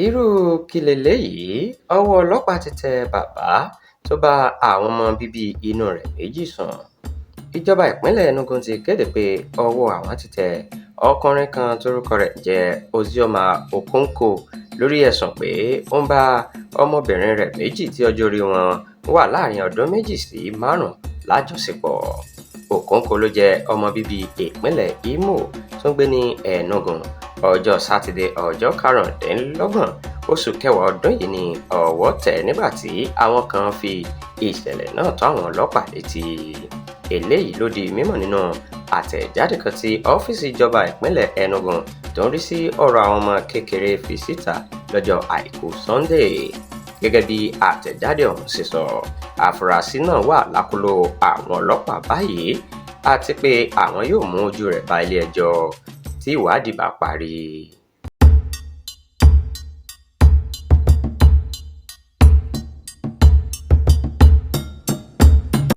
Irú kí leléyìí? Ọwọ́ ọlọ́pàá ti tẹ bàbá tó bá àwọn ọmọ bíbí inú rẹ̀ méjì sùn. Ìjọba ìpínlẹ̀ Enugu ti kéde pé ọwọ́ àwọn ti tẹ ọkùnrin kan tórúkọ rẹ̀ ń jẹ́ Ozioma Okonkwo lórí ẹ̀sùn pé ó ń bá ọmọbìnrin rẹ̀ méjì tí ọjọ́ orí wọn wà láàárín ọdún 2 sí 5 lájọṣepọ̀. Okonkwo ló jẹ́ ọmọ bíbí ìpínlẹ̀ Imo tó ń gbé ní Enugu. Ọjọ́ Sátidé, ọjọ́ 25 oṣù kẹwàá ọdún yìí ni ọwọ́ tẹ̀ ẹ́ nígbà tí àwọn kan fi ìṣẹ̀lẹ̀ náà tó àwọn ọlọ́pàá létí. Eléyìí ló di mímọ̀ nínú àtẹ̀jáde kan tí ọ́fíìsì ìjọba ìpínlẹ̀ Enugu tó ń rí sí ọ̀rọ̀ àwọn ọmọ kékeré fi síta lọ́jọ́ Àìkú Sunday. Gẹ́gẹ́ bí àtẹ̀jáde ọ̀hún ṣe sọ, àfúrásì náà wà lákọlò àwọn ọlọ́pàá báyìí àti pé àwọn yóò mú ojú rẹ̀ bá ilé-ẹjọ́ tí ìwádìí bá parí.